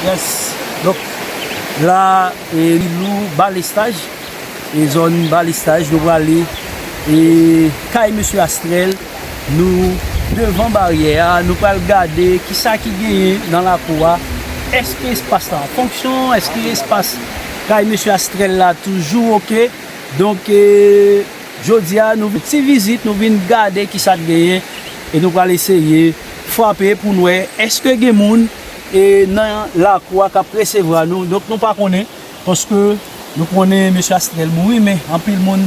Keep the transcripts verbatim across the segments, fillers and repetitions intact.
Yes. Donk, la, e, Lilou Balestaj, e, zòn Balestaj, nou prale, e, kay mesye Astrèl, nou devan baryè a, nou pral gade kisa ki genyen nan lakou a. Èske espas la an fonksyon? Èske espas kay mesye Astrèl la toujou oke? Donk, e, jodi a, nou vin ti vizit, nou vin gade kisa k genyen, e nou pral eseye frape pou n wè èske gen moun, e, nan lakou a k ap resevwa nou. Donk, nou pa konnen, paske nou konnen mesye Astrèl mouri, men anpil moun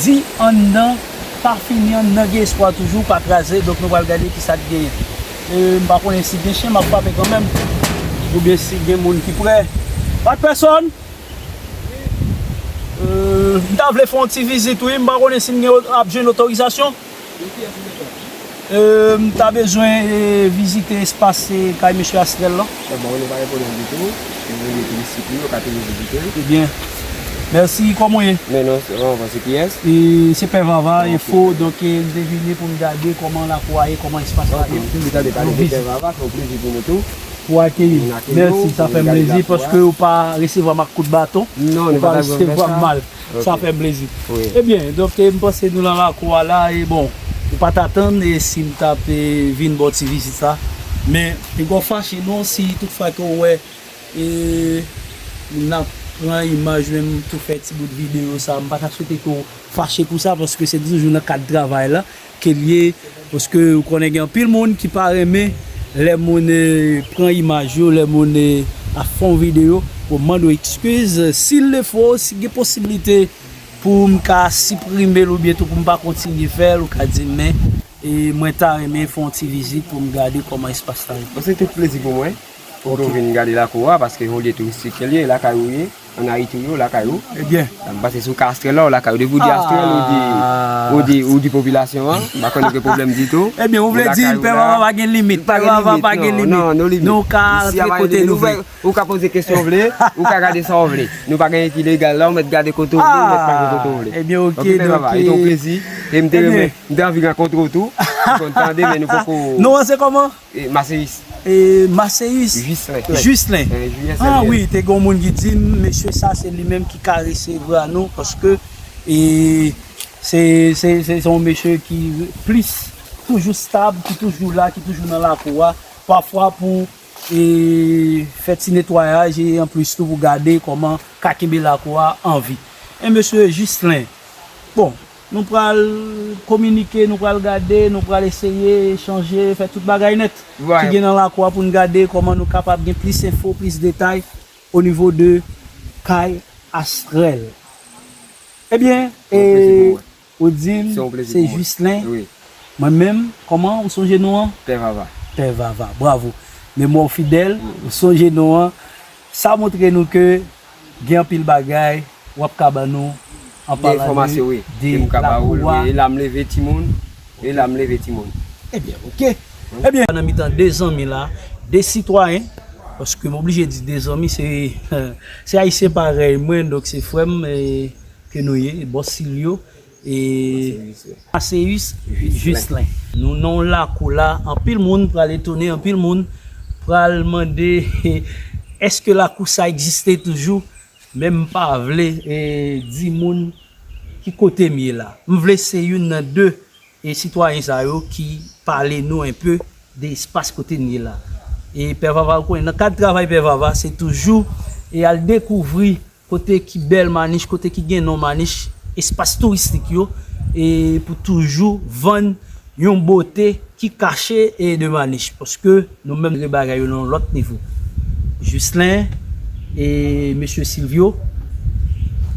di anndan pa fini, anndan gen espwa toujou, pa kraze, donk nou pral gade kisa k genyen. E, m pa konnen si gen chen, m ap frape kanmenm, oubyen si gen moun ki prè. Pa t pèsòn? E, m ta vle fè yon ti vizit, wi. M pa konnen si m gen, ap jwenn otorizasyon. E, m ta bezwen, e, vizite espas, e, kay mesye Astrèl la. Bon, nou pa gen pwoblèm ditou. Se yon lye touristik, wi, yo ka toujou vizite l. Ebyen, mèsi. Kòman w ye? Men non, se, bon, se kiyès? E, se Pè Vava, ok. Enfo, donk, e, m te vini pou m gade kòman lakou a ye, kòman espas la ye. Ok, nou tande pale de Pè Vava, se yon plezi pou nou tou. Pou akeyi. Mèsi, sa fè m plezi paske ou pa resevwa m ak kout baton. Non, nou pa ta bezwen fè sa. Ou pa resevwa m mal. Sa fè m plezi. Ebyen, donk, e, m panse nou nan lakou a la, e bon, ou pa t atann, e si m t ap, e, vin ba w ti vizit sa. Men, piga w fache non, si toutfwa ke w wè, e, n ap pran imaj, menm tou fè ti bout videyo sa, m pa ta swete ke w fache pou sa, paske se toujou nan kad travay la ke l ye, paske ou konnen gen anpil moun ki pa renmen lè moun, e, pran imaj yo, lè moun, e, ap fè yon videyo. Bon, m mande w ekskiz, si l le fo, si gen posiblite pou m ka siprime l oubyen tou pou m pa kontinye fè l, ou ka di m, men, e, mwen ta renmen fè yon ti vizit pou m gade kòman espas la ye. Bon, se tout plezi pou mwen. Pou ke w vin gade lakou a, paske yon lye touristik ke l ye, lakay ou ye, ann Ayiti ou ye, w lakay ou. Ebyen. M panse si w ka Astrèl la, w lakay ou. Depi w di Astrèl, ou di, ou di, ou di popilasyon an, m pa kwè nou gen pwoblèm ditou. Ebyen, ou vle di Pè Vava pa gen limit. Pè Vava pa gen limit. Non, nou limit. Nou ka antre kote nou vle. Ou ka poze kesyon w vle, ou ka gade sa w vle. Nou pa gen anyen ki legal la, ou mèt gade kote w vle, ou mèt pa gen kote w vle. Ebyen, oke, donk, e, e te yon plezi. E m te renmen, m te anvi rankontre w tou. M konn tande, men nou poko. Non an se kòman? E, Maseyis. E, Maseyis. Jislin. Jislin. Ah wi, te gen yon moun ki di m, mesye sa, se li menm ki ka resevwa nou, paske, e, se, se, se, se yon mesye ki plis toujou stab, ki toujou la, ki toujou nan lakou a. Pafwa pou, e, fè ti netwayaj, e anplis tou pou gade kòman ka kenbe lakou a an vi. E mesye Jislin, bon, nou pral kominike, nou pral gade, nou pral eseye echanje, fè tout bagay nèt ki gen nan lakou a pou n gade kòman nou kapab gen plis enfo, plis detay o nivo de kay Astrèl. Ebyen, e, ou di m se Jislin. Mwen menm, kòman ou sonje non an? Pè Vava. Pè Vava, bravo. Memwa w fidèl, ou sonje non an. Sa montre nou ke gen anpil bagay w ap ka ban nou an palan de, de lakou a. E la m leve timoun. E la m leve timoun. Ebyen, oke. Ebyen, nan mitan de zanmi la, de sitwayen, paske m oblije di de zanmi, se, se ayisyen parèy mwen, donk se frè m, e, ke nou ye, Bòs Silvyo, e Maseyis Jislin. Nou nan lakou la, anpil moun pral etone, anpil moun pral mande, èske lakou sa egziste toujou? Men m pa vle, e, di moun ki kote m ye la. M vle se youn nan de, e, sitwayen sa yo ki pale nou enpe de espas kote n ye la. E Pè Vava, ou konnen, nan kad travay Pè Vava, se toujou, e, al dekouvri kote ki bèl Manich, kote ki gen non Manich, espas touristik yo, e pou toujou vann yon bote ki kache e de Manich, paske nou menm jere bagay yo nan yon lòt nivo. Jislin e mesye Silvyo,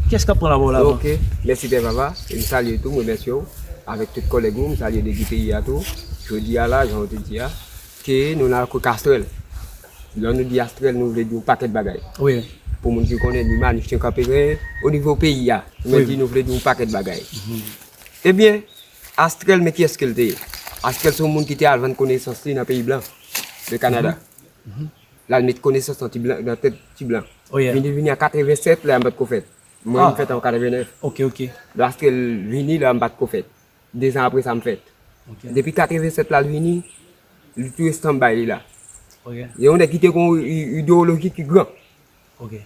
kiyès k ap pran lapawòl avan? Ok, mèsi Pè Vava, e m salye tou, m remèsye w, avèk tout kòlèg ou, m salye Degi Peyi a tou. Jodi a la, jan w te di a, ke nou nan lakou Astrèl. Lè nou di Astrèl, nou vle di yon pakèt bagay. Wi. Pou moun ki konnen, ni Manich, ni Kanperen, o nivo peyi a, nou menm di nou vle di yon pakèt bagay. Ebyen, Astrèl, men kiyès ke l te ye? Astrèl se yon moun ki te al vann konesans li nan peyi blan, le Kanada. L al met konesans nan ti blan, nan tèt ti blan. Vini, vini an katrevensèt, lè a m pa t ko fèt. Mwen, m fèt an katrevennèf. Ok, ok. Lè Astrèl vini, lè a m pa t ko fèt. Dezan apre sa, m fèt. Ok. Depi katrevensèt la, l vini, li tou estanbay li la. Ok. Se yon nèg ki te gen yon i- idewoloji ki gran. Ok.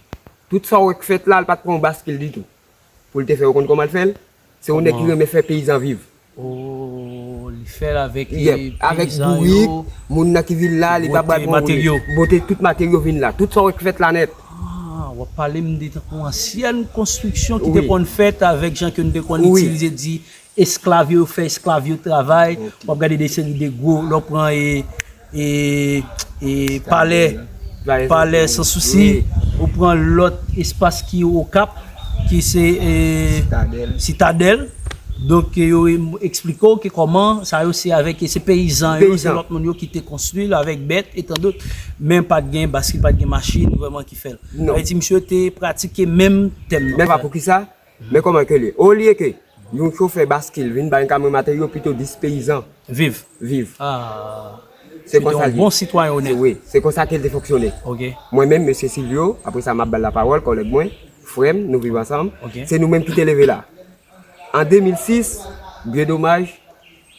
Tout sa w wè k fèt la, l pa t pran yon baskil ditou. Pou l te fè, ou konn kòman l fè l? Se yon nèg ki renmen fè peyizan viv. Oh, li fè l avèk, yeah, avèk bourik, moun nan ki vin la, li pa bay bon materyo. Bote tout materyo vin la. Tout sa w wè k fèt la nèt. Ah, w ap pale m de tankou ansyèn konstriksyon ki te konn fèt avèk jan ke nou te konn itilize di esklav yo, fè esklav yo travay. W ap gade de seri de gwo, lè w pran e, e, e palè, palè Sansousi, ou pran lòt espas ki Okap, ki se e, Sitadèl. Donk, yo eksplike w ke kòman sa yo se avèk, se peyizan yo, se lòt moun yo ki te konstwi l avèk bèt e tandòt. Men pa t gen baskil, pa t gen machin vrèman ki fè l. Sa vle di, misye te pratike menm tèm nan. Men pa poukisa, men kòman ke li ye. Olye ke yon chofè baskil vin bay yon kamyon materyo, pito dis peyizan viv. Viv. Ah. Se konsa l ye. Yon bon sitwayen onèt. Wi, se konsa ke l te fonksyone. Ok. Mwen menm, mesye Silvio, apre sa m ap ba l lapawòl, kòlèg mwen, frè m, nou viv ansanm. Ok. Se nou menm ki te leve la. An de mil sis, byen domaj,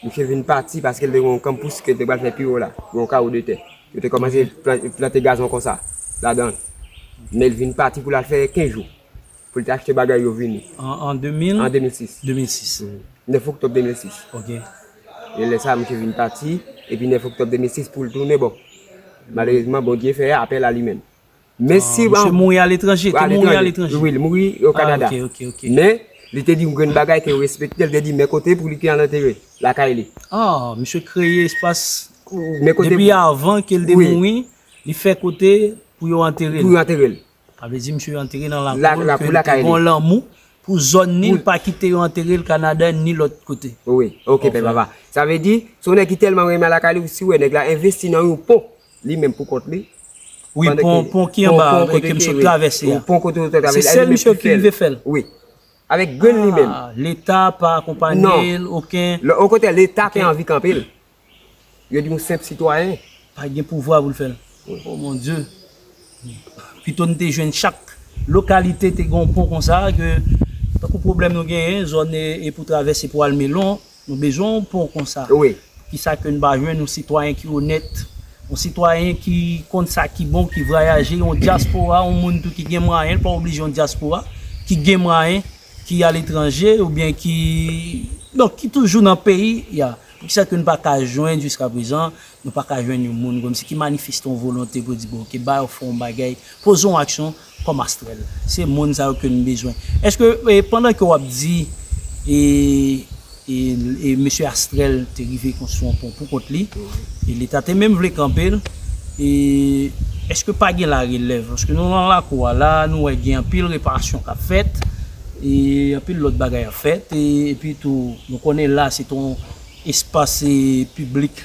misye vin pati paske l te gen yon kanpous ke l te pral fè pi wo la, yon kawo de tè. Yo te kòmanse plan- plante gazon konsa, ladan l. Men l vin pati pou l al fè kenz jou. Pou l te achte bagay yo vini. An, an de mil? An de mil sis. De mil sis. Mhm. Nèf oktòb de mil sis. Ok. E lè sa, misye vin pati, epi nèf oktòb de mil sis pou l tounen, bon. Malerezman, Bondye fè apèl a li menm. Men si misye mouri aletranje, te mouri aletranje. Wi, li mouri o Kanada. Ah, ok, ok, ok. Men, li te di yon grenn bagay ke yo respekte, li te di men kote pou li te al antere, lakay li. Ah, misye kreye espas depi avan ke l te mouri, li fè kote pou yo antere l. Pou yo antere l. Sa vle di misye antere nan lakou l, ke l te gen lanmou pou zòn ni, l pa kite yo antere l Kanada ni lòt kote. Wi, ok, pè papa. Sa vle di, se yon nèg ki tèlman renmen lakay li, si w wè nèg la envesti nan yon pon, li menm pou kont li. Wi, pon, pon ki anba, ke m sot travèse a. Pon kote w travèse a, se sèl misye ki rive fè l. Wi. Avèk grenn li menm. Ah, Leta pa akonpanye l, okenn. Okontrè, Leta te anvi kanpe l. Yo di yon senp sitwayen. Pa gen pouvwa pou l fè l. Oh mon Dieu. Pito n te jwenn chak lokalite te gen yon pon konsa, ke tankou pwoblèm nou genyen, zòn e, e pou travèse pou al Melon, nou bezwen yon pon konsa. Wi. Kisa ke n pa jwenn yon sitwayen ki onèt, yon sitwayen ki konn sa ki bon, ki vwayaje, yon dyaspora, yon moun tou ki gen mwayen, l pa oblije yon dyaspora, ki gen mwayen, ki aletranje oubyen ki, donk, ki toujou nan peyi a. Poukisa ke n pa ka jwenn jiska prezan, nou pa ka jwenn yon moun kòmsi ki manifeste yon volonte pou di, bon, oke, ba yo fè yon bagay, poze yon aksyon kòm Astrèl. Se moun sa yo ke n bezwen. Èske, e, pandan ke w ap di, e, e, e mesye Astrèl te rive konstwi yon pon pou kont li, e Leta te menm vle kanpe l, e èske pa gen larelèv? Paske nou nan lakou a la, nou wè gen anpil reparasyon k ap fèt, e anpil lòt bagay ap fèt, e, epi tou, nou konnen la, se te yon espas, e, piblik,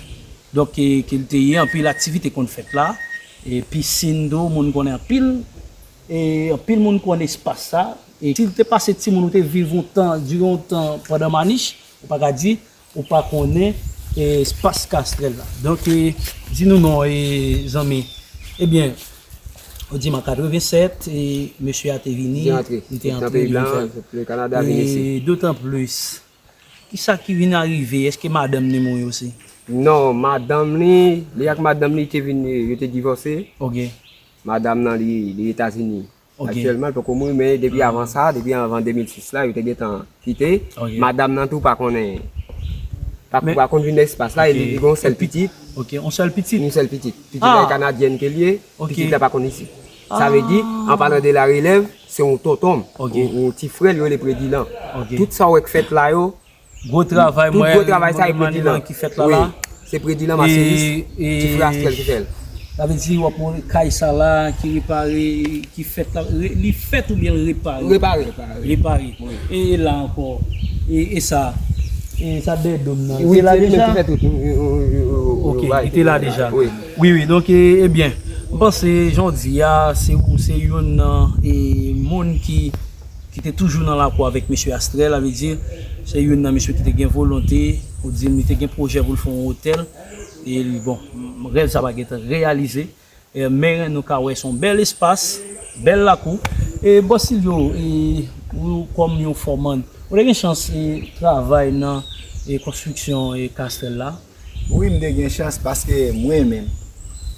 donk, e, ke l te ye, anpil aktivite konn fèt la, e pisin tou, moun konnen anpil, e anpil moun konn espas sa, e si l te pase timoun ou te viv yon tan, dire yon tan pandan Manich, ou pa ka di ou pa konnen, e, espas Kastrèl la. Donk, e, di nou non, e, zanmi. Ebyen, ou di m an katrevennsèt, e, mesye a te vini, li te antre, li vin fè l. E dotanplis, kisa ki vin arive? Èske madanm li mouri osi? Non, madanm li, li ak madanm li te vin, yo te divòse. Ok. Madanm nan, li, li Etazini. Ok. Aktyèlman, li poko mouri, men depi avan sa, depi avan de mil sis la, yo te gentan kite. Ok. Madanm nan tou pa konnen, pa, pa konn vin nan espas la, e li gen yon sèl pitit. Ok, yon sèl pitit? Yon sèl pitit. Pitit la, e kanadyèn ke l ye, pitit la pa konn isit. Sa vle di, an palan de larelèv, se yon tonton m, yon, yon ti frè l, yo rele Predilan. Ok. Tout sa w wè k fèt la yo, gwo travay, tout gwo travay sa e Predilan ki fèt la la. Wi, se Predilan Maseris, ti frè Astrèl ki fè l. Sa vle di, w ap wè kay sa la ki repare, ki fèt la, re- li fèt oubyen l repare? Repare. Repare. Wi. E, e la ankò, e, e sa, e sa dèyè dòm nan, li te la deja? Wi, se li menm ki fè tout. Wi, wi, wi, wi, wi, wi, wi. Ok, li te la deja. Wi. Wi, wi, donk, e, ebyen, m panse, jan w di a, se ou, se youn nan, e, moun ki ki te toujou nan lakou avèk mesye Astrèl, sa vle di, se youn nan mesye ki te gen volonte, ou di m li te gen pwojè pou l fè yon otèl, e li, bon, rèv sa pa gentan reyalize, e, men nou ka wè se yon bèl espas, bèl lakou, e, bòs Silvio, e, ou kòm yon fòman, ou te gen chans, e, travay nan, e, konstriksyon, e, Kastrèl la? Wi, m te gen chans paske mwen menm,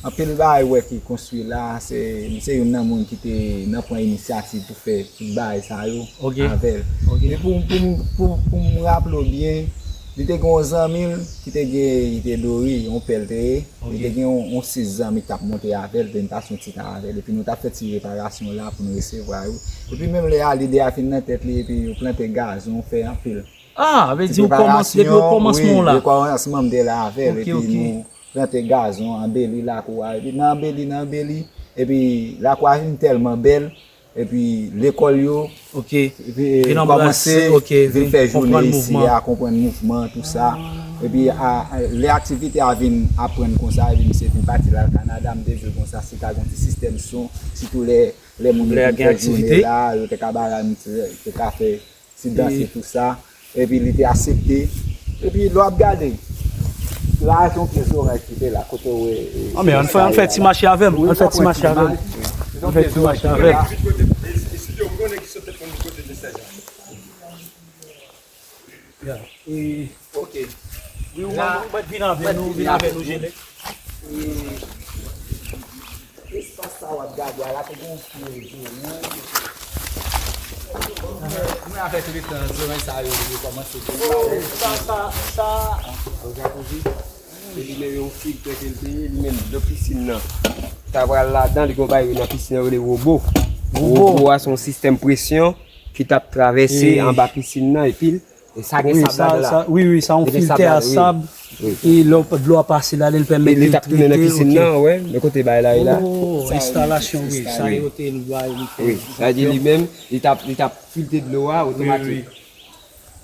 Anpil bagay ou wè ki konstwi la, se, m se youn nan moun ki te nan pran inisyativ pou fè tout bagay sa yo avè l. E pou, pou, pou, pou m raple w byen, li te gen yon zanmi l ki te gen, li te dori, yon pè l te ye. Li te gen yon, yon sis zanmi k t ap monte avè l, te vin pase yon ti tan avè l. Epi nou t ap fè ti reparasyon la pou nou resevwa yo. Epi menm lè a, lide a fin nan tèt li, epi yo plante gazon, fè anpil. Ah, vle di ou kòmanse, depi okòmansman w la. Wi, okòmansman m te la avè l, epi nou plante gazon, anbeli lakou a, epi nan anbeli, nan anbeli, epi lakou a vin tèlman bèl, epi lekòl yo, epi, eh, kòmanse vin fè jounen isi a, konprann mouvman, tou sa. Epi, a, a, lè aktivite a vin ap pran konsa, epi misye vin pati l al Kanada, m te di w konsa, si ta gen yon ti sistèm son, sitou lè, lè moun yo vin fè jounen la, yo te ka ba l, yo te ka fè ti danse, tou sa. Epi li te aksepte. Epi lè w ap gade, la se yon pye zoranj ki te la, kote w wè, eh, anmè, ann fè, ann fè ti mache avè m. Ann fè ti mache avè m. Ann fè ti mache avè m. Ya, e, ok. Wi, ou mèt vin avè nou, vin avè nou, Jene. E, espas sa w ap gade a la, te gen yon pye zoranj. Mwen avèk letan, zoranj sa yo, yo kòmanse gen. Oh, sa, sa, sa. Ou ka koze? E li menm yon fig ke l te ye, li menm dlo pisin nan. Ta pral ladan, li gen yon bagay nan pisin nan, yo rele wobo. Wobo. Wobo a se yon sistèm presyon ki t ap travèse anba pisin nan, epi l, e sa gen sab ladan la. Wi, wi, sa yon filtè a sab. E lè dlo a pase la, li pèmèt li t ap tounen nan pisin nan, wè, men kote bagay la ye la. Oh, enstalasyon, wi, sa yo te bay li fè. Wi, sa di li menm, li t ap, li t ap filtre dlo a otomatik.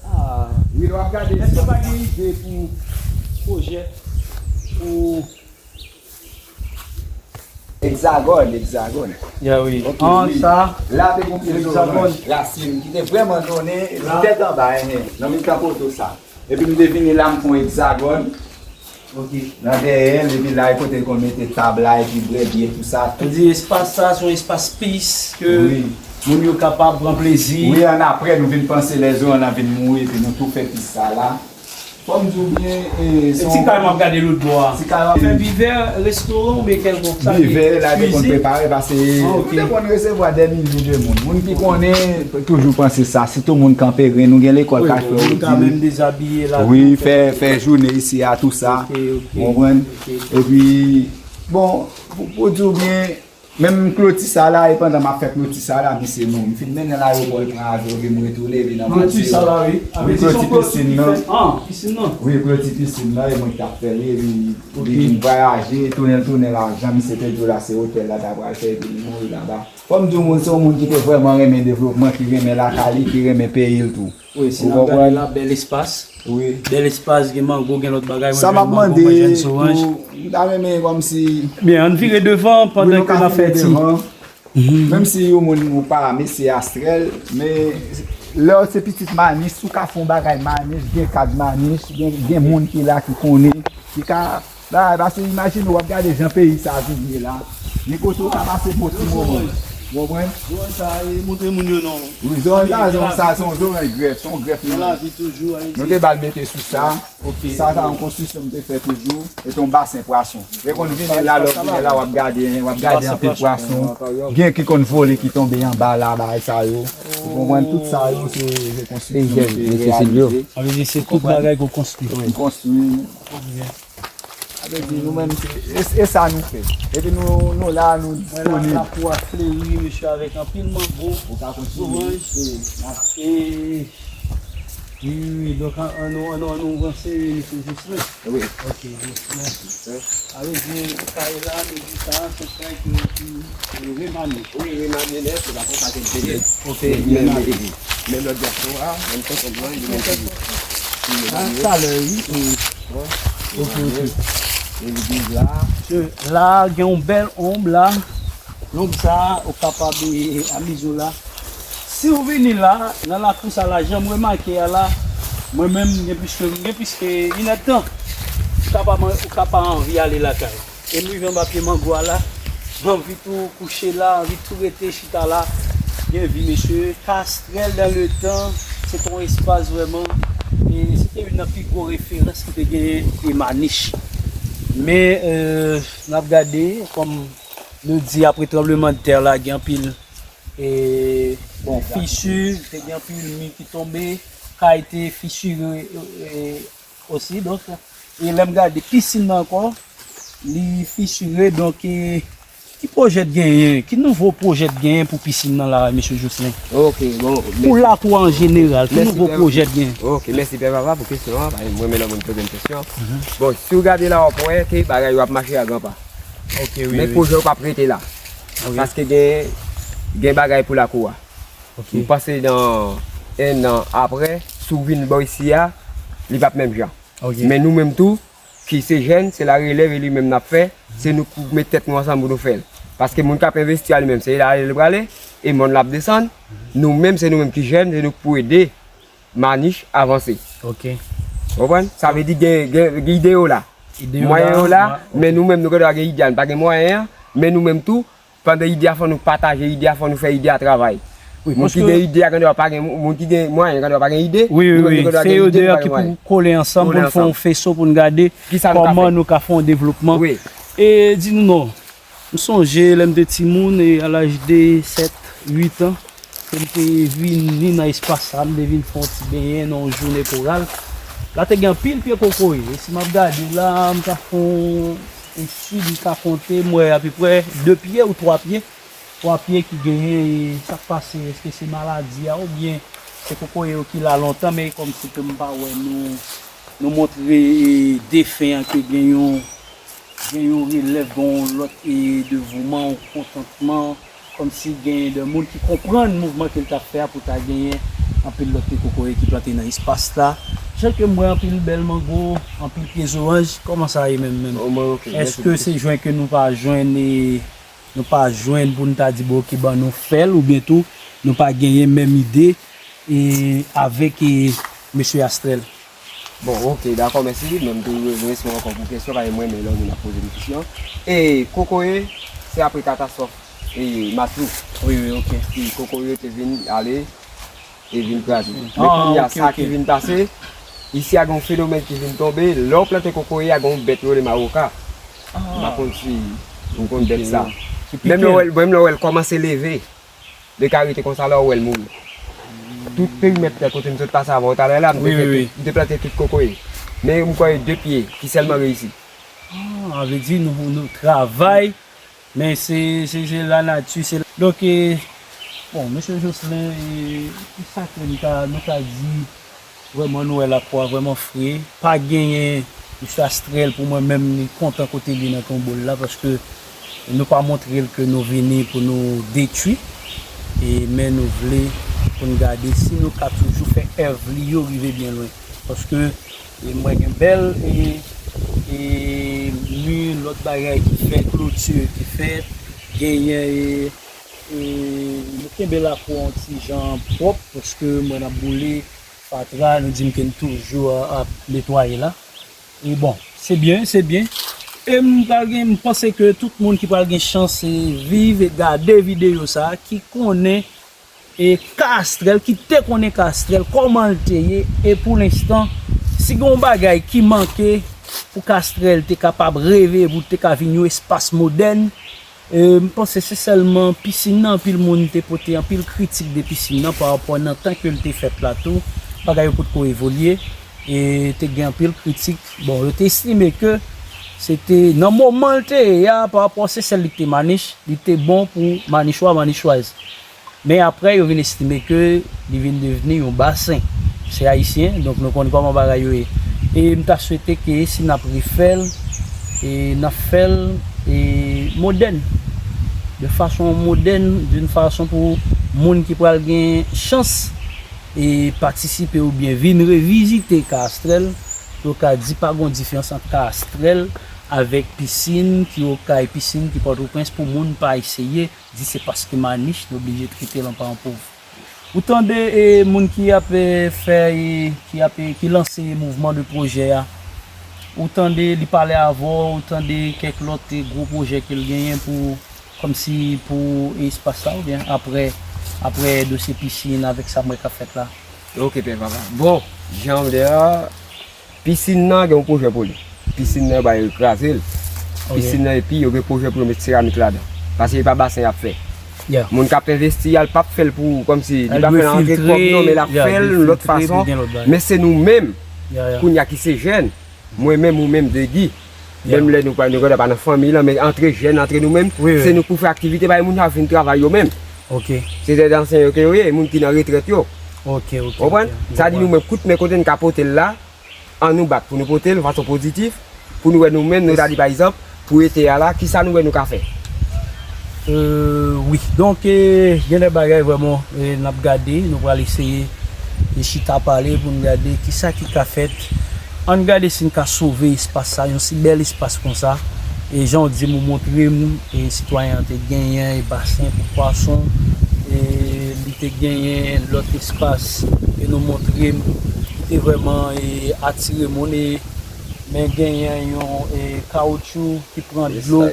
Ah, wi, lè w ap gade, èske w pa gen ide pou pwojè, pou Egzagòn, egzagòn. Ya wi. Ok, an wi. Sa, la te gon pye egzagòn, zoranj, rasin ki te vrèman donnen tèt anba, enhen, nan mitan poto sa. Epi m te vini la, m fè yon egzagòn. Ok. Nan dèyè l, epi la, e kote l konn mete tab la, epi bwè byen, tou sa. Sa di espas sa, se yon espas pis ke moun yo kapab pran plezi. Wi, an apre, nou vin panse lè zoranj nan vin mouri, epi nou tou fè pis sa la. Fò m di w byen, e, se yon ti kay m ap gade lòt bò a. Ti kay w ap fè bivè, restoran oubyen kèlkonk sa ki bivè la te konn prepare, paske nou te konn resevwa dè milye de moun. Moun ki konnen toujou panse sa, sitou moun Kanperen, nou gen lekòl k ap fè yo di. Wi, bon, nou ka menm dezabiye la. Wi, fè, fè jounen isi a, tou sa. Ok, ok. Ou konprann? Ok. Epi, bon, pou, pou di w byen, menm kloti sa la, e pandan m ap fè kloti sa la, misye nou, m fin mennen l ayewopò, l pran avyon, epi m retounen, epi nan kloti sa la, wi. Wi, kloti pisin nan. Ah, pisin nan. Wi, kloti pisin nan, e mwen ki t ap fè li, epi li vin vwayaje, tounen l tounen lajan, misye te di w la, se otèl la ta pral fè, epi li mouri laba. Fò m di w, moun, se yon moun ki te vrèman renmen devlopman, ki renmen lakay li, ki renmen peyi l tou. Wi, si n ap gade la, bèl espas. Wi. Bèl espas, gen mango, gen lòt bagay. Sa m ap mande tou, m ta renmen kòmsi. Byen, ann vire devan pandan ke n ap fè ti. Menm si yon moun ou pa mesye Astrèl, men lè w se pitit Manich, si w ka fè yon bagay Manich, gen kad Manich, gen, gen moun ki la ki konnen, ki ka Ba, paske imajine w ap gade jan peyi sa vin ye la. Gen kote w ka pase bon ti moman. Ou konprann? Zoranj sa, e, montre moun yo non. Wi, zoranj sa, zoranj sa, se yon zoranj grèf, se yon grèf nou. Nan lavi toujou, Ayiti. Nou te ba l mete sou sa. Ok. Sa, sa yon konstriksyon m te fè toujou. E te yon basen pwason. Lè konn vini la, lè w vini la, w ap gade, w ap gade anpil pwason. Gen ki konn vole, ki tonbe anba la, bagay sa yo. Ou konprann? Tout sa yo, se, se konstriksyon m te reyalize. Sa vle di se tout bagay ke w konstwi. Wi, m konstwi. Sa vle di nou menm se, e, e sa nou fè. Epi nou, nou la, nou disponib. Mwen la, lakou a fleri, mesye, avèk anpil mango, zoranj. E, wi, wi, wi, donk, an, an nou, an nou, an nou vanse, wi, mesye Jocelyn. Wi. Ok, Jocelyn. Sa vle di, kay la, nou di sa, se kay ki, ki remanye. Wi, remanye nèt, se pa konsa ke l te ye. Ok, men, men lòt gason a, menm tan konprann, li menm ki, ki remanye. Talè, wi. Ok, ok. E legliz la. La, gen yon bèl onb la. Lonb sa a, ou kapab, e, amize w la. Si w vini la, nan lakou sa la, jan m remake a la, mwen menm, m gen plis ke, m gen plis ke inèdtan. Ou ka pa man-, ou ka pa anvi ale lakay. E m rive anba pye mango a la, m anvi tou kouche la, anvi tou rete chita la. Gen vi, mesye. Kastrèl dans le temps, se te yon espas vrèman. E se te youn nan pi gwo referans ki te genyen, e Manich. Men, euh, n ap gade, kòm nou di, apre tranblemanntè la, gen anpil, e, bon, fisi, te gen anpil mi ki tonbe, kay te fisire, e, osi. Donk, e lè m gade pisin nan ankò, li fisire. Donk, e, ki pwojè t genyen? Ki nouvo pwojè t genyen pou pisin nan la, mesye Jocelyn? Ok, bon, pou lakou an jeneral, ki nouvo pwojè t genyen? Ok, mèsi Pè Vava pou kesyon an. Mwen menm lè moun poze m kesyon. Bon, si w gade la, w ap wè ke bagay yo ap mache a gran pa. Ok, wi. Men pwojè yo p ap rete la. Paske gen, gen bagay pou lakou a. Ok. M panse nan en an apre, si w vin bò isi a, li p ap menm jan. Ok. Men nou menm tou, ki se jèn, se larelèv e li menm n ap fè, se nou k pou met tèt nou ansanm pou nou fè l. Paske moun k ap envesti a li menm, se ale l prale, e mòn l ap desann. Nou menm, se nou menm ki jèn, se nou k pou ede Manich avanse. Ok. Ou konprann? Sa vle di gen, gen, gen ide yo la. Ide yo la, mwayen yo la, men nou menm nou gen dwa gen ide a, nou pa gen mwayen an, men nou menm tou, pandan ide a fò nou pataje ide a, fò nou fè ide a travay. Wi, moun ki gen ide a, gen dwa pa gen, moun ki gen mwayen, gen dwa pa gen ide, wi, wi, nou menm nou gen dwa gen ide, nou pa gen mwayen. Se yo deyò ki pou kole ansanm, pou n fè yon feso, pou n gade kòman nou ka fè yon devlopman. Wi. E di nou non, m sonje lè m te timoun, e a laj de sèt, uit an, ke m te vini nan espas sa, m te vin fè yon ti benyen nan yon jounen koral. La te gen anpil pye kokoye. E si m ap gade la, m ka fè yon etid, m ka konte, m wè apeprè de pye ou twa pye. Twa pye ki genyen, e sa k pase? Èske se maladi a oubyen se kokoye yo ki la lontan, men kòmsi ke m pa wè nou, nou montre, e, defen an ke gen yon, gen yon relèv, gen yon lòt, e, devouman, yon kontantman, kòmsi gen de moun ki konprann mouvman ke l t ap fè a pou ta genyen anpil lòt pye kokoye ki plante nan espas la. Jan ke m wè anpil bèl mango, anpil pye zoranj, kòman sa ye menm, menm? Èske se jwenn ke nou pa jwenn, e, nou pa jwenn pou n ta di, bon, ok, ban nou fè l, oubyen tou, nou pa genyen menm ide, e, avèk, e, mesye Astrèl? Bon, ok, dakò, mèsi. Men m tou remèsye w ankò pou kesyon, paske mwen renmen lè moun ap poze m kesyon. E kokoye, se apre katastwòf, e, Matjou. Wi, wi, ok. Ki kokoye te vin ale, e vin kraze. Men kounye a, sa ki vin pase, isi a gen yon fenomèn ki vin tonbe, lè w plante kokoye a, gen yon bèt yo rele mawoka. M pa konn si ou konn bèt sa. Menm lè w wè l, menm lè w wè l kòmanse leve, li ka rete konsa la, ou wè l mouri. Tout perimèt tè kote m sot pase avè w talè la, m te fè tout, m te plante tout kokoye. Men m kwè de pye ki sèlman reyisi. Ah, vle di nou, nou travay. Men se, se, se lanati, se, donk, e, bon, mesye Jocelyn, e, kisa ke nou ka, nou ka di, vrèman, nou wè lakou a vrèman fre. Pa genyen mesye Astrèl pou mwen menm, li kontan kote li nan tonbo l la, paske nou pa montre l ke nou vini pou nou detwi, e, men nou vle pou n gade si nou ka toujou fè èv li yo rive byen lwen. Paske, e, mwen gen bèl, e, e, mi, lòt bagay ki fèt, kloti ki fèt, genyen, e, e, nou kenbe lakou an ti jan pwòp, paske mwen ap boule fatra, nou di m ke n toujou ap netwaye la. E bon, se byen, se byen. E m pral gen, m panse ke tout moun ki pral gen chans, e, viv e gade videyo sa a, ki konnen e Ka Astrèl, ki te konnen Ka Astrèl, kòman l te ye, e pou lenstan, si gen yon bagay ki manke pou Ka Astrèl te kapab reve, pou te ka vin yon espas modèn, e, m panse se sèlman pisin nan, anpil moun te pote anpil kritik de pisin nan, pa rapò nan tan ke l te fèt la tou, bagay yo potko evolye, e te gen anpil kritik. Bon, yo te estime ke se te, nan moman l te ye a, pa rapò se sèl li ki te Manich, li te bon pou Manichwa, Manichwaz. Men apre, yo vin estime ke li vin devni yon basen. Se ayisyen, donk nou konn kòman bagay yo ye. E m ta swete ke si n ap refè l, e n ap fè l, e modèn. De fason modèn, d'une façon pou moun ki pral gen chans, e patisipe oubyen vin revizite Ka Astrèl, yo ka di pa gon diferans ant Ka Astrèl avèk pisin ki Okay, pisin ki Pòtoprens, pou moun pa eseye di se paske Manich, nou oblije trete l an paran pòv. Ou tande, e, moun ki ap, e, fè, e, ki ap, e, ki lanse mouvman de pwojè a. Ou tande li pale avè w, ou tande kèk lòt, e, gwo pwojè ke l genyen pou, kòmsi pou espas la, oubyen apre, apre dosye pisin avèk sa m wè k ap fèt la? Ok, Pè Vava. Bon, jan w di a, pisin nan gen yon pwojè pou li. Pisin nan yo ba yo kraze l. Pisin nan epi yo gen pwojè pou yo met seramik ladan. Paske e pa basen y ap fè. Moun k ap envesti a, l p ap fè l pou, kòmsi, li pa fè l antre kòb non, men l ap fè l yon lòt fason. Men se nou menm, kounye a ki se jèn, mwen menm, ou menm, Degi, menm lè nou pa, nou gentan pa nan fanmi lan, men antre jèn, antre nou menm, se nou k pou fè aktivite, bay moun yo ap vin travay yo menm. Se dè ansyen yo ke yo ye, moun ki nan retrèt yo. Konprann? Sa di nou menm, kout men kote n ka pote l la, ann nou bat pou nou pote l yon fason pozitif, pou nou wè nou menm, nou ta di pa egzanp, pou ete a la, kisa nou wè nou ka fè? Euh, wi. Donk, eh, gen de bagay vrèman eh, n ap gade, nou pral eseye eh, chita pale pou n gade kisa ki ka fèt. Ann gade si n ka sove espas sa, yon si bèl espas konsa. E jan w di m, ou montre m, e sitwayen an te genyen e basen pou pwason, e li te genyen lòt espas ke nou montre m, ki te vrèman e atire moun, e men genyen yon e kawotchou ki pran dlo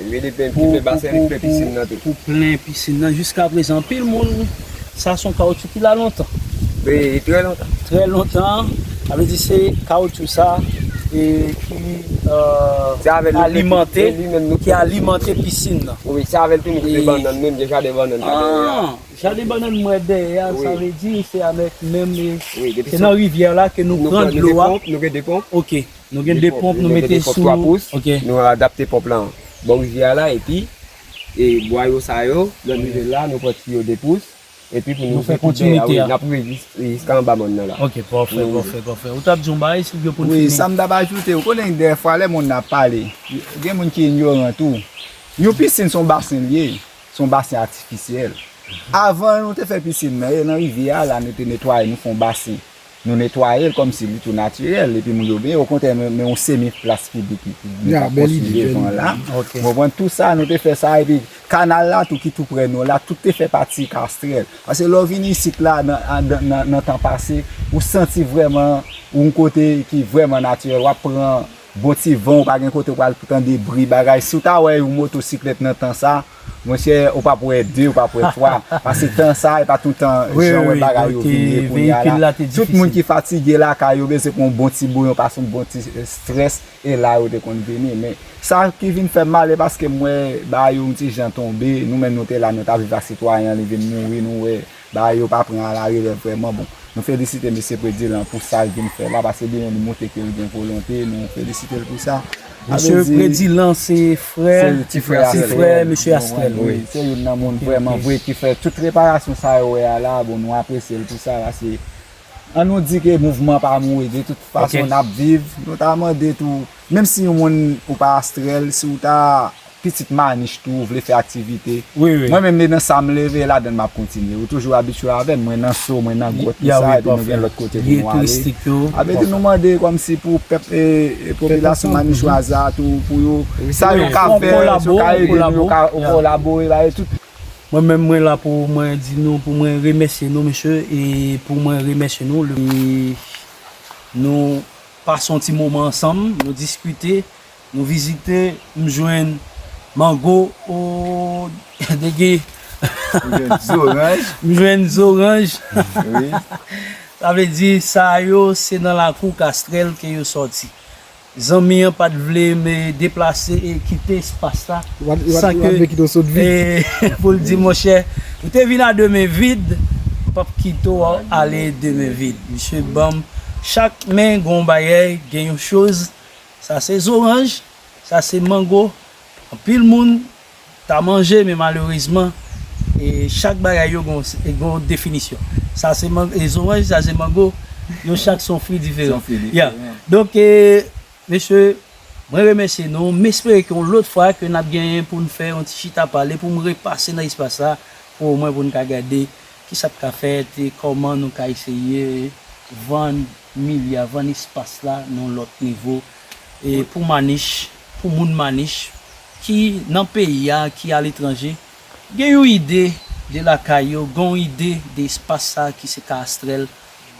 pou plen pisin nan. Jiskaprezan, anpil moun, sa se yon kawotchou ki la lontan. Trè lontan. Trè lontan. Sa vle di se kawotchou sa e ki alimante, ki alimante pisin nan. Wi, se avè l tou nou koupe bannann, nou gen jaden bannann la dèyè a. Jaden bannann mwen dèyè a, sa vle di se avèk menm, se nan rivyè la ke nou pran dlo a. Nou gen de ponp. Ok. Nou gen de ponp, nou mete sou. Ok. Nou adapte ponp lan bò rivyè a la, epi e bwa yo sa yo, lè n rive la, nou pran tiyo de pous, epi pou nou fè kontinite a, wi, n ap rive jiska anba mòn nan la. Ok, pafè, pafè, pafè. Ou t ap di yon bagay, Silvio, pou n fini? Wi, sa m t ap ajoute, ou konnen dèfwa lè moun nan ap pale, gen moun ki inyoran tou. Yon pisin se yon basen l ye, se yon basen atifisyèl. Avan nou te fè pisin nan, e nan rivyè a la, nou te netwaye, nou fè yon basen. Nou netwaye l kòmsi li tou natirèl, epi moun yo benyen. Okontrè, men, men yon semi plas piblik nou t ap konstwi devan la. Ou konprann? Tou sa, nou te fè sa, epi kanal la tou ki tou prè nou la, tout te fè pati Kastrèl. Paske lè w vin isit la, nan, nan, nan, nan tan pase, ou santi vrèman, ou yon kote ki vrèman natirèl, w ap pran bon ti van, ou pa gen kote w pral pou tande bri bagay. Si w ta wè yon motosiklèt nan tan sa, monchè, ou p ap wè de, ou p ap wè twa. Paske tan sa, e pa toutan jan w wè bagay yo vin ye kounye a la. Tout moun ki fatige lakay yo, bezwen pran yon bon ti bouyon, pase yon bon ti estrès, e la yo te konn vini. Men sa ki vin fè m male, paske m wè bagay yo yon ti jan tonbe, nou menm nou te la, nou t ap viv ak sitwayen an, li vin mouri, nou wè bagay yo pa pran alarelèv vrèman. Bon, nou felisite mesye Predilan pou sa l vin fè la, paske li menm li montre ke l gen volonte, nou felisite l pou sa. Mesye Predilan se frè, se ti frè, se frè mesye Astrèl, wi. Se youn nan moun vrèman vre ki fè tout reparasyon sa yo wè a la, bon, nou apresye l pou sa, paske ann nou di ke mouvman pa mouri, de tout fason n ap viv, nou ta mande tou, menm si yon moun ou pa Astrèl, si w ta pitit Manich tou, ou vle fè aktivite. Mwen menm, li nan sa m leve, e ladan l m ap kontinye. Ou toujou abitye avè m, mwen nan so, mwen nan gwòt, tou sa, epi nou gen lòt kote pou nou ale. Sa vle di nou mande kòmsi pou pèp, e, e, popilasyon manichwaz la tou, pou yo, sa yo ka fè, si yo ka ede nou, yo ka kolabore, ba yo tout. Mwen menm, mwen la pou mwen di nou, pou mwen remèsye nou, mesye, e pou mwen remèsye nou, e nou pase yon ti moman ansanm, nou diskite, nou vizite, m jwenn mango, o, dege. M jwenn zoranj. M jwenn zoranj. Wi. Sa vle di, sa yo, se nan lakou Kastrèl ke yo sòti. Zanmi an pa t vle m deplase e kite espas la san ke, e, pou l di, monchè, ou te vin a de men vid, m p ap kite w ale de men vid. Misye ban m chak men, gen yon bagay, gen yon choz. Sa se zoranj, sa se mango. Anpil moun ta manje, men malerezman, e, chak bagay yo gon, e, gon definisyon. Sa se man-, e, zoranj, sa se mango. Yo chak se yon fwi diferan. Se yon fwi diferan. Donk, e, mesye, mwen remèsye nou. M espere ke yon lòt fwa ke n ap genyen pou n fè yon ti chita pale, pou m repase nan espas la, pou omwen pou n ka gade kisa k ka fèt e kòman nou ka eseye vann milya, vann espas la nan yon lòt nivo. E pou Manich, pou moun Manich ki nan peyi a, ki aletranje, gen yon ide de lakay yo, gen yon ide de espas sa ki se Ka Astrèl,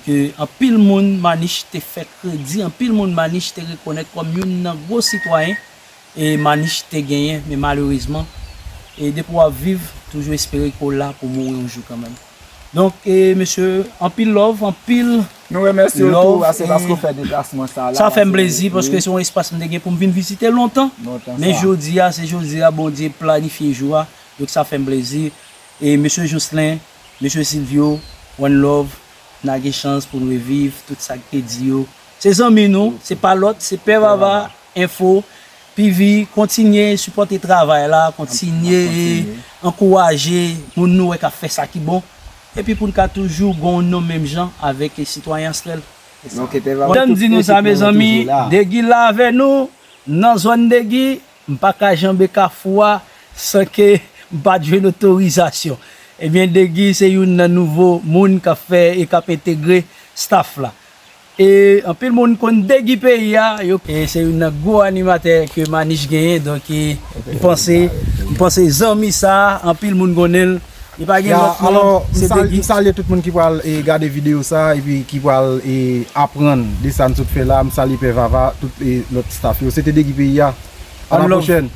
ke anpil moun Manich te fè kredi, anpil moun Manich te rekonèt kòm youn nan gwo sitwayen e Manich te genyen, men malerezman, e depi w ap viv, toujou espere ke w la pou mouri yon jou kanmenm. Donk, e, mesye, anpil love, anpil Nou remèsye w Love tou, ase e paske w fè deplasman sa la. Sa fè m Ase- plezi paske wi, se yon espas m te gen pou m vin vizite lontan. Lontan Men sa. jodi a, se jodi a Bondye planifye jou a. Donk sa fè m plezi. E mesye Jocelyn, mesye Silvio, one love, n a gen chans pou n reviv tout sa k te di yo. Se zanmi nou, se pa lòt, se Pè Vava, Enfo, P V, kontinye sipòte travay la, kontinye Kontinye. ankouraje moun nou wè k ap fè sa ki bon. Epi pou n ka toujou gon non menm jan avèk sitwayen Astrèl. Ok, Pè Vava. Kontan m di nou sa, mezanmi, Degi la avè nou, nan zòn Degi, m pa ka janbe Kafou a san ke m pa t jwenn otorizasyon. Ebyen, Degi se youn nan nouvo moun k ap fè e k ap entegre staff la. E anpil moun konn Degi peyi a, yo, e se youn nan gwo animatè ke Manich genyen, donk e, m panse, m panse zanmi sa, anpil moun konnen l. Li pa gen Ya, lòt non, alò, m se sal- Degi. M salye tout moun ki pral e, gade videyo sa epi ki pral e, aprann de sa n sot fè la. M salye Pè Vava, tout e, lòt staff yo. Se te Degi peyi a. A One la love. Pwochèn.